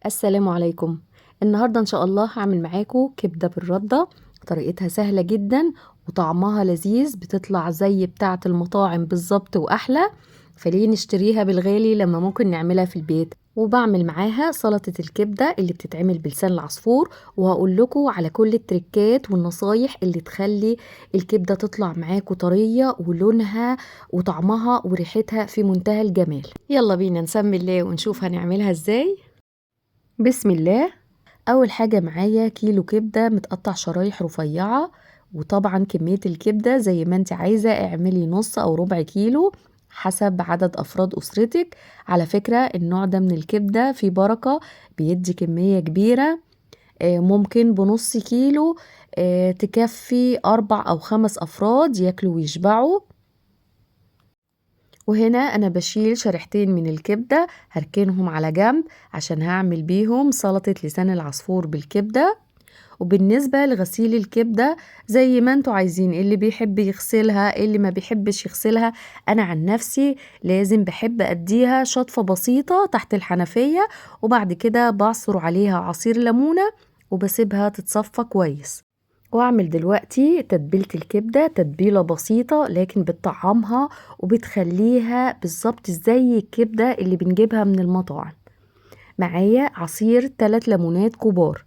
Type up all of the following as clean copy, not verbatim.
السلام عليكم. النهاردة إن شاء الله هعمل معاكم كبدة بالردة، طريقتها سهلة جدا وطعمها لذيذ، بتطلع زي بتاعة المطاعم بالظبط وأحلى، فليه نشتريها بالغالي لما ممكن نعملها في البيت. وبعمل معاها سلطة الكبدة اللي بتتعمل بلسان العصفور، وهقول لكم على كل التريكات والنصايح اللي تخلي الكبدة تطلع معاكم طرية ولونها وطعمها وريحتها في منتهى الجمال. يلا بينا نسمي الله ونشوف هنعملها ازاي. بسم الله. اول حاجة معايا كيلو كبدة متقطع شرايح رفيعة، وطبعا كمية الكبدة زي ما انت عايزة، اعملي نص او ربع كيلو حسب عدد أفراد أسرتك. على فكرة النوع ده من الكبدة في بركة، بيدي كمية كبيرة، ممكن بنص كيلو تكفي 4 أو 5 أفراد ياكلوا ويشبعوا. وهنا أنا بشيل شريحتين من الكبدة هركنهم على جنب عشان هعمل بيهم سلطة لسان العصفور بالكبدة. وبالنسبة لغسيل الكبدة زي ما انتوا عايزين، اللي بيحب يغسلها اللي ما بيحبش يغسلها. انا عن نفسي لازم بحب اديها شطفة بسيطة تحت الحنفية، وبعد كده بعصر عليها عصير ليمونة وبسيبها تتصفى كويس. واعمل دلوقتي تتبيلة الكبدة، تتبيلة بسيطة لكن بتطعمها وبتخليها بالظبط زي الكبدة اللي بنجيبها من المطاعم. معايا عصير 3 ليمونات كبار،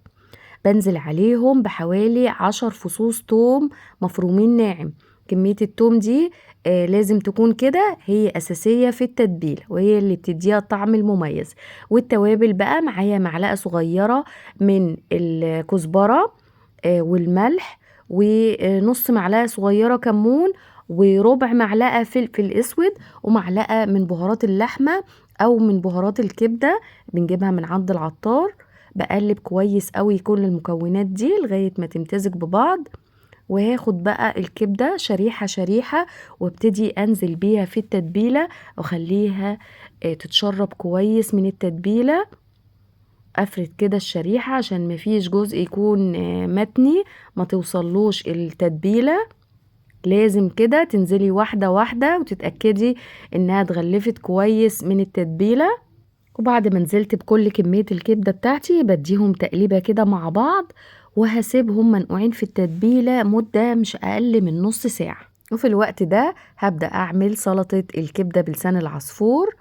بنزل عليهم بحوالي 10 فصوص توم مفرومين ناعم. كمية التوم دي لازم تكون كده، هي أساسية في التتبيلة وهي اللي بتديها الطعم المميز. والتوابل بقى معايا معلقة صغيرة من الكزبرة والملح، ونص معلقة صغيرة كمون، وربع معلقة فلفل اسود، ومعلقة من بهارات اللحمة أو من بهارات الكبدة بنجيبها من عند العطار. بقلب كويس قوي كل المكونات دي لغاية ما تمتزج ببعض. وهاخد بقى الكبدة شريحة شريحة وابتدي انزل بيها في التتبيلة واخليها تتشرب كويس من التتبيلة. افرد كده الشريحة عشان مفيش جزء يكون متني ما توصلوش التتبيلة. لازم كده تنزلي واحدة واحدة وتتأكدي انها اتغلفت كويس من التتبيلة. وبعد ما نزلت بكل كمية الكبدة بتاعتي بديهم تقليبة كده مع بعض، وهسيبهم منقوعين في التتبيلة مدة مش أقل من نص ساعة. وفي الوقت ده هبدأ أعمل سلطة الكبدة بلسان العصفور.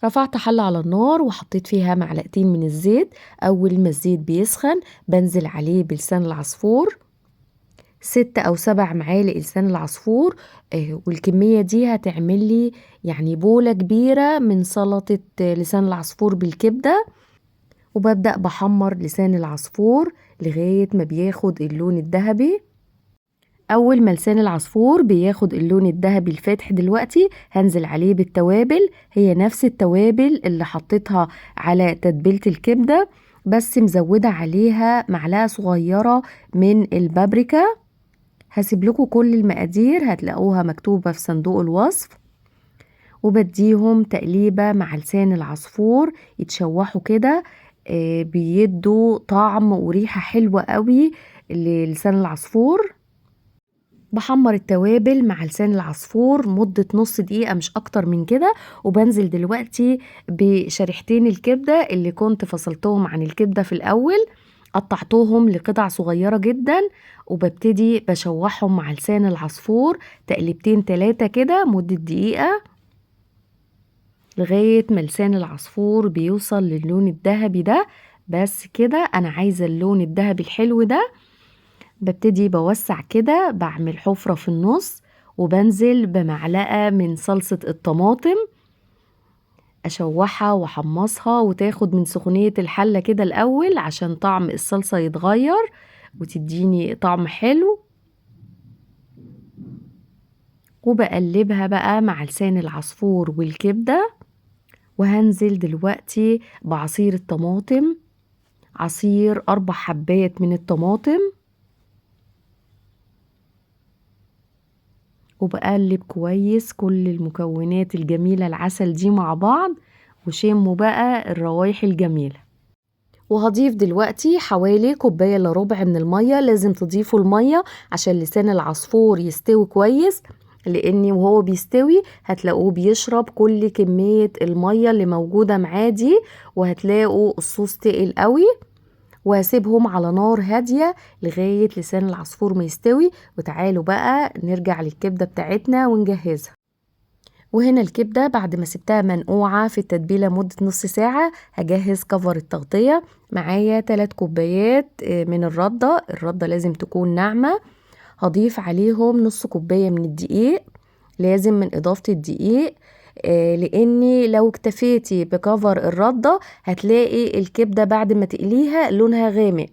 رفعت حلة على النار وحطيت فيها معلقتين من الزيت. أول ما الزيت بيسخن بنزل عليه بلسان العصفور، 6 أو 7 معالق لسان العصفور، والكمية دي هتعمل لي بولة كبيرة من سلطة لسان العصفور بالكبدة. وببدأ بحمر لسان العصفور لغاية ما بياخد اللون الذهبي. أول ما لسان العصفور بياخد اللون الذهبي الفاتح دلوقتي هنزل عليه بالتوابل، هي نفس التوابل اللي حطيتها على تتبيلة الكبدة بس مزودة عليها معلقة صغيرة من البابريكا. هسيب لكم كل المقادير هتلاقوها مكتوبة في صندوق الوصف. وبديهم تقليبة مع لسان العصفور يتشوحوا كده، بيدوا طعم وريحة حلوة قوي للسان العصفور. بحمر التوابل مع لسان العصفور مدة نص دقيقة مش أكتر من كده. وبنزل دلوقتي بشريحتين الكبدة اللي كنت فصلتهم عن الكبدة في الأول، قطعتهم لقطع صغيرة جدا، وببتدي بشوحهم مع لسان العصفور تقليبتين 3 كده مدة دقيقة لغاية ما لسان العصفور بيوصل للون الذهبي ده. بس كده أنا عايزة اللون الذهبي الحلو ده. ببتدي بوسع كده، بعمل حفرة في النص، وبنزل بمعلقة من صلصة الطماطم أشوحها وأحمصها وتاخد من سخونية الحلة كده الأول عشان طعم الصلصة يتغير وتديني طعم حلو. وبقلبها بقى مع لسان العصفور والكبدة. وهنزل دلوقتي بعصير الطماطم، عصير 4 حبات من الطماطم، وبقلب كويس كل المكونات الجميلة العسل دي مع بعض، وشموا بقى الروايح الجميلة. وهضيف دلوقتي حوالي كوباية إلا ربع من المية، لازم تضيفوا المية عشان لسان العصفور يستوي كويس. لان وهو بيستوي هتلاقوه بيشرب كل كمية المية اللي موجودة معاه دي، وهتلاقوا الصوص تقل قوي. وهسيبهم على نار هادية لغاية لسان العصفور ما يستوي. وتعالوا بقى نرجع للكبدة بتاعتنا ونجهزها. وهنا الكبدة بعد ما سبتها منقوعة في التتبيلة مدة نص ساعة، هجهز كفر التغطية. معايا 3 كوبايات من الردة، الردة لازم تكون ناعمة. هضيف عليهم نص كوباية من الدقيق، لازم من إضافة الدقيق، لأني لو اكتفيتي بكفر الردة هتلاقي الكبدة بعد ما تقليها لونها غامق،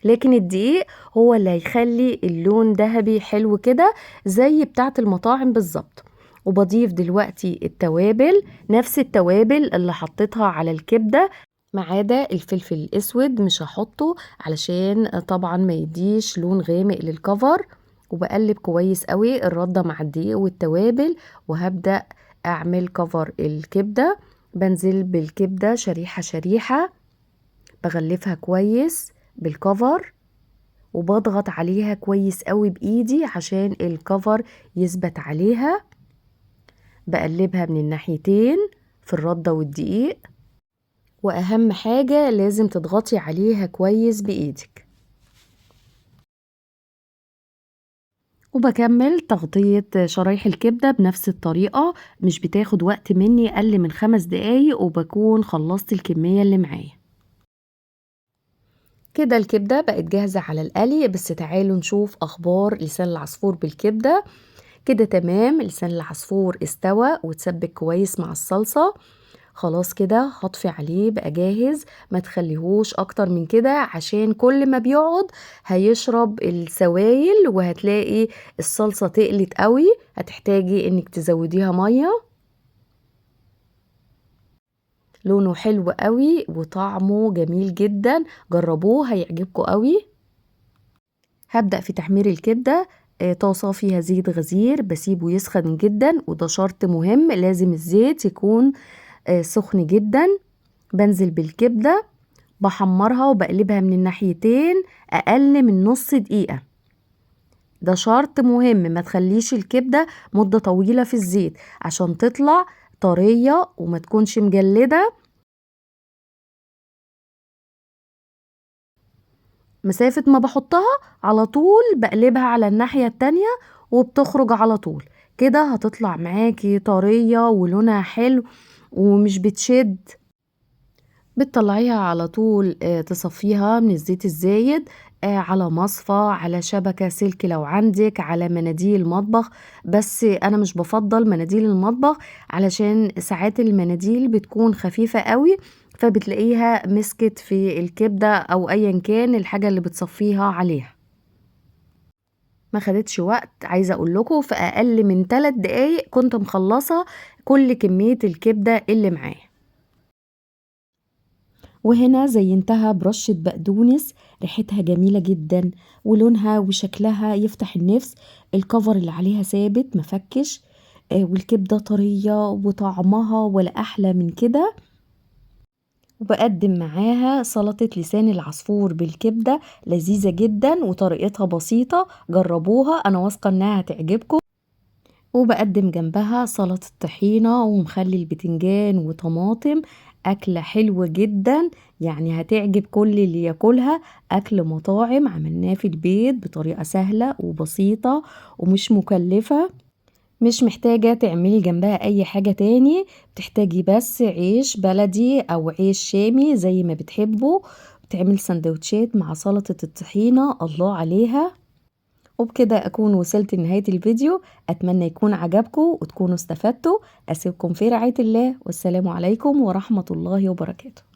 لكن الدقيق هو اللي هيخلي اللون ذهبي حلو كده زي بتاعة المطاعم بالظبط. وبضيف دلوقتي التوابل، نفس التوابل اللي حطيتها على الكبدة ما عدا الفلفل الأسود مش هحطه علشان طبعا ما يديش لون غامق للكفر. وبقلب كويس قوي الردة مع الدقيق والتوابل، وهبدأ أعمل كفر الكبدة. بنزل بالكبدة شريحة شريحة، بغلفها كويس بالكفر وبضغط عليها كويس قوي بإيدي عشان الكفر يثبت عليها. بقلبها من الناحيتين في الردة والدقيق، وأهم حاجة لازم تضغطي عليها كويس بإيدك. وبكمل تغطية شرايح الكبدة بنفس الطريقة، مش بتاخد وقت مني أقل من 5 دقايق وبكون خلصت الكمية اللي معايا. كده الكبدة بقت جاهزة على القلي. بس تعالوا نشوف أخبار لسان العصفور بالكبدة. كده تمام، لسان العصفور استوى وتسبك كويس مع الصلصة. خلاص كده هطفي عليه، بقى جاهز. ما تخليهوش اكتر من كده عشان كل ما بيقعد هيشرب السوائل وهتلاقي الصلصة تقلت قوي، هتحتاجي انك تزوديها مية. لونه حلو قوي وطعمه جميل جدا، جربوه هيعجبكم قوي. هبدأ في تحمير الكبدة. طاسة فيها زيت غزير، بسيبه يسخن جدا، وده شرط مهم، لازم الزيت يكون سخن جدا. بنزل بالكبدة بحمرها وبقلبها من الناحيتين أقل من نص دقيقة. ده شرط مهم، ما تخليش الكبدة مدة طويلة في الزيت عشان تطلع طرية وما تكونش مجلدة. مسافة ما بحطها على طول بقلبها على الناحية التانية وبتخرج على طول. كده هتطلع معاكي طرية ولونها حلو ومش بتشد. بتطلعيها على طول، تصفيها من الزيت الزايد، على مصفى، على شبكة سلك لو عندك، على مناديل مطبخ. بس انا مش بفضل مناديل المطبخ علشان ساعات المناديل بتكون خفيفة قوي، فبتلاقيها مسكت في الكبدة او ايا كان الحاجة اللي بتصفيها عليها. ما خدتش وقت، عايزة اقول لكم في اقل من 3 دقايق كنت مخلصة كل كمية الكبدة اللي معايا. وهنا زينتها برشة بقدونس، ريحتها جميلة جدا ولونها وشكلها يفتح النفس. الكفر اللي عليها ثابت مفكش، والكبدة طرية وطعمها ولا أحلى من كده. وبقدم معاها سلطة لسان العصفور بالكبدة، لذيذة جدا وطريقتها بسيطة، جربوها أنا واثقة إنها هتعجبكم. وبقدم جنبها سلطة طحينة ومخلل البتنجان وطماطم، أكلة حلوة جدا هتعجب كل اللي ياكلها. أكل مطاعم عملناه في البيت بطريقة سهلة وبسيطة ومش مكلفة، مش محتاجة تعملي جنبها أي حاجة تاني، بتحتاجي بس عيش بلدي أو عيش شامي زي ما بتحبوا. بتعمل سندوتشات مع سلطة الطحينة، الله عليها. وبكده أكون وصلت لنهاية الفيديو، أتمنى يكون عجبكم وتكونوا استفدتوا. أسيبكم في رعاية الله، والسلام عليكم ورحمة الله وبركاته.